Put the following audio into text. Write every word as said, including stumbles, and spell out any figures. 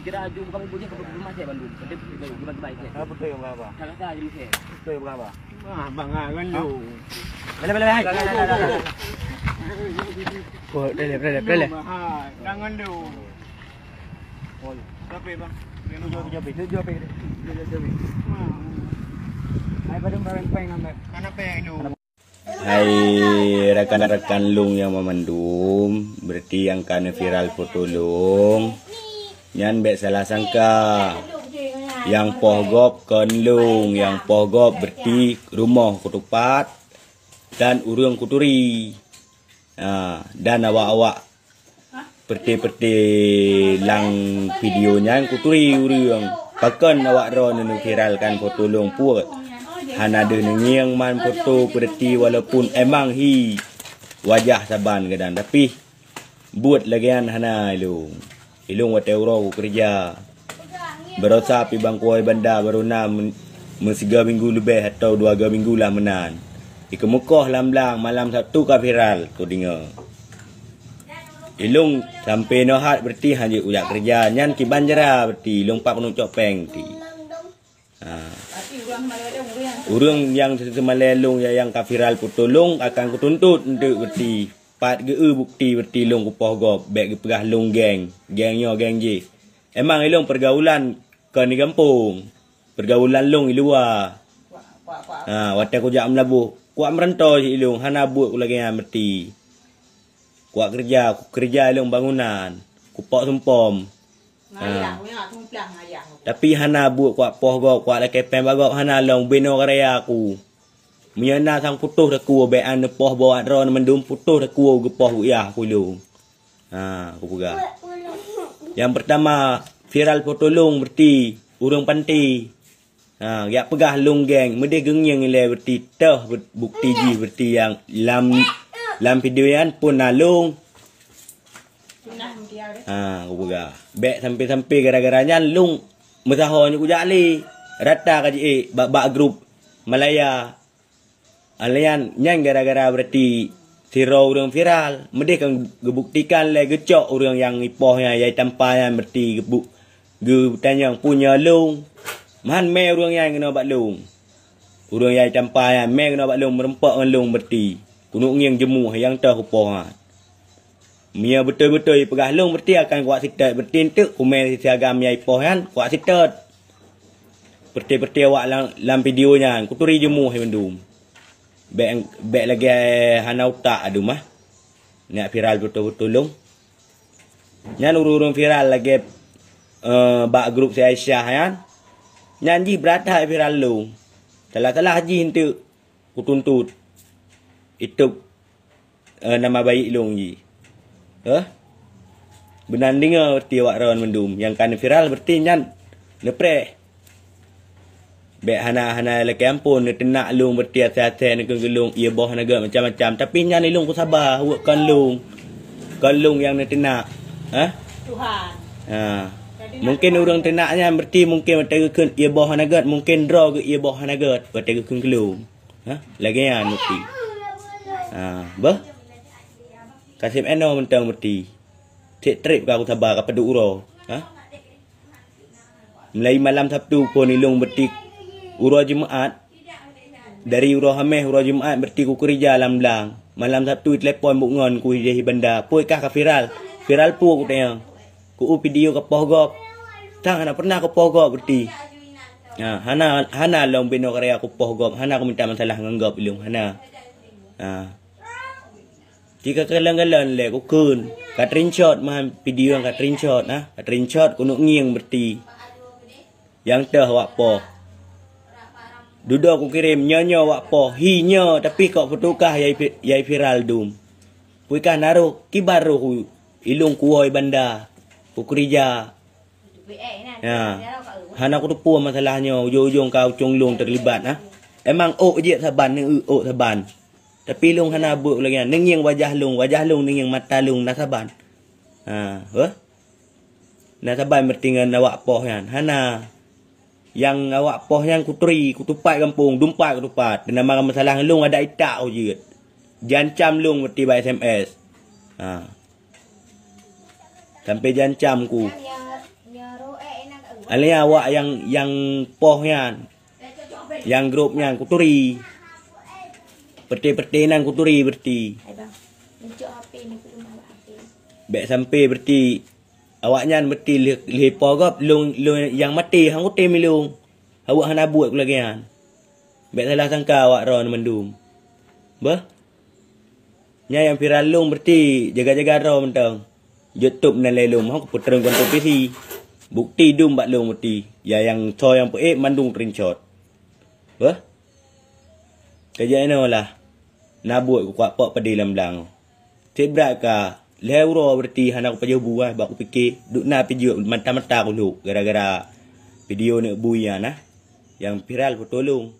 Kira aju bukan ibu dia ke rumah saya bandum. Tapi dia bagi baik dia. Apa betul yang berapa? Kalau saya aja mesti. Betul yang berapa? Ah, bang ah, kan lu. Bela bela hai. Oh, bela bela bela. Jangan lu. Oh, tapi bang. Tujuh habis, tujuh habis. Tujuh habis. Hai, pada barang peng ambek. Mana peng lu? Hai rakan-rakan lôn nyang meumandum, berarti nyang ka neuviral foto lôn nyan bék salah sangka. Nyang poh gob kon lôn, nyang poh gob berarti rumoh kutupat dan ureuëng kuturi. Ha, dan awak-awak Peureté-peureté lam video nyan kuturi ureuëng. Pakon awak droeneuh neuviralkan foto lôn puet? Hana deuh neungieng man foto peureté walaupun emang hi wajah saban gadang, tapi buet lagée nyan hana ilôn. Ilôn watée uroe kukeureuja. Barosa pih bang kuwoe banda barô na men-, meusigoe minggu leubeh atawa dua goe minggu lah meunan. Ikeumeukoh lam blang malam Sabtu ka viral kudeungoe. Ilôn sampoe noe hat berarti hana jeuet kujak keureuja nyan kiban jra berarti ilôn pat keuneuk cok péng ti. Ha. Ureuëng nyang seumalée lôn nyang ka viral foto lôn akan kutuntot eunteuk berarti. Pat geu-eu bukti berarti lôn kupoh gob bék geupeugah lôn geng, geng nyoe geng jih. Emang ilôn peurgaulan kon di gampông, peurgaulan lôn i luwa. Ha, watée kujak meulaboh, kuwak meuranto cit ilôn hana buet kulagée nyan berarti. Kuwak keureuja, kukeureuja ilôn bangunan, kupok sumpom. Ha. Tapi hana buet kuwak poh gob, kuwak lakée péng bak gob hana lôn binoe karya ku. Meunyoe na sang putôh takue bék neupoh bak droeneuh mandum putôh takue geupoh geuiah ku ilôn. Ha, kupeugah. Nyang peurtama, viral foto lôn berarti ureuëng panté. Ha, jak peugah lôn geng, meudeh geungieng ilée berarti toh bukti jih berarti nyang lam, lam video nyan pun na lôn. Ha, kupeugah. Bék sampoe-sampoe gara-gara nyan lôn meusaho nyoe kujak lé. Rata ka jiék bak-bak grup Malaya. Alian nyan gara-gara berarti sidroe ureuëng viral, meudeh kan geubuktikan lé geucok ureuëng nyang ipoh nyan yai tampa nyan berarti geubuk geutanyong punya lôn. Meuhan mé ureuëng nyan keunoe bak lôn. Ureuëng yai tampa nyan mé keunoe bak lôn meureumpok ngon lôn berarti. Keuneuk ngieng jeumuh nyang toh kupoh nyan. Meunyoe beutôi-beutôi peugah lôn berarti akan kuwak sitot berarti eunteuk kumé siagam yai poh nyan kuwak sitot. Peureté-peureté awak lam, lam video nyan kuturi jeumuh hai mandum. Bék, bék lagée hana utak adum ah. Nak viral foto-foto lôn. Nyan ureuëng-ureuëng viral lagée, eh, bak grup si Aisyah nyan. Nyan jih beurata viral lôn. Salah-salah jih eunteuk kutuntot. Itôb eh, nama baik lôn jih. Eh? Beunan deungoe berarti awak droeneuh mandum nyang ka neuviral berarti nyan neupreh. Bék hana, hana lakée amphon neuteunak lôn berarti asai-asai neukheun keu lôn ié boh hana gét macam-macam. Tapi nyan ilôn kusaba, weuek kon lôn. Kon lôn nyang neuteunak. Hah? Tuhan. Ha. Mungkin ureuëng teunak nyan berarti mungkin watée geukheun ié boh hana gét, mungkin droe geuh ié boh hana gét watée geukheun keu lôn. Ha? Lagée nyan meuti. Ha, beuh? Kaseb eno mantong meuti. Cek treb ka kusaba ka padub uroe. Ha? Mulai malam Sabtu phon ilôn meuti uroe Jumaat. Dari uroe Hameh uroe Jumaat meuti kukeureuja lam blang. Malam Sabtu telepon buet ngon ku hideh banda. Pue kah ka viral. Viral pue kutanyong. Ku u video ka poh gob. Tang hana pernah ka poh gob berarti. Ha, hana, hana lôn binoe karya ku poh gob, hana ku minta masalah ngon gob ilôn, hana. Ha. Jika kalon-kalon lé ku kheun, ka screenshot mah video nyang ka screenshot, ha. Ka screenshot keuneuk ngieng berarti. Nyang teuh awak poh. Dudoe kukirém nyoe-nyoe awak poh, hi nyoe, tapi kok peutukah yai vi-, yai viral dum. Pue kah na roh, kiban roh ilôn kuwoe banda, kukeureuja. Ya. Hana kuteupeue masalah nyoe, ujong-ujong ka ucong lôn teulibat, ha. Emang ôk jeuet saban, neueu ôk saban. Tapi lôn hana buet lagée nyan, neungieng wajah lôn, wajah lôn neungieng mata lôn na saban. Ha, heh. Na saban meuti ngon awak poh nyan. Hana. Nyang awak poh nyan kuturi, kutupat gampông, dumpat kutupat. Teuma masalah ngon lôn adak itak ujeuet. Jiancam lôn meuti bak S M S. Ha. Sampai jiancam ku. Alia awak nyang, nyang poh nyan, nyang grup nyan kuturi. Peureté-peureté nyan kuturi berarti. Bèk sampai berarti awaknyan berarti lheuh, lheuh poh gob lôn, lôn nyang maté hang kutem ilôn. Awak hana buet ku lagèe nyan. Bèk salah sangka awak droe mandum. Beuh. Nyan nyang viral lôn berarti jaga-jaga droe mantong. YouTube nan lé lôn, hok peutrön konten P C. Bukti dum bak lôn berarti. Ya nyang soe nyang peuék mandum screenshot. Beuh. Kajak inoe lah. Na buet kukuak pok padé lam blang. Cit brat ka lhèe uroe berarti hana kupajoh bu ah bak kupike. Duk na pijeuet mata-mata kulhok gara-gara video neuk bui nyan nah. Nyang viral foto lôn.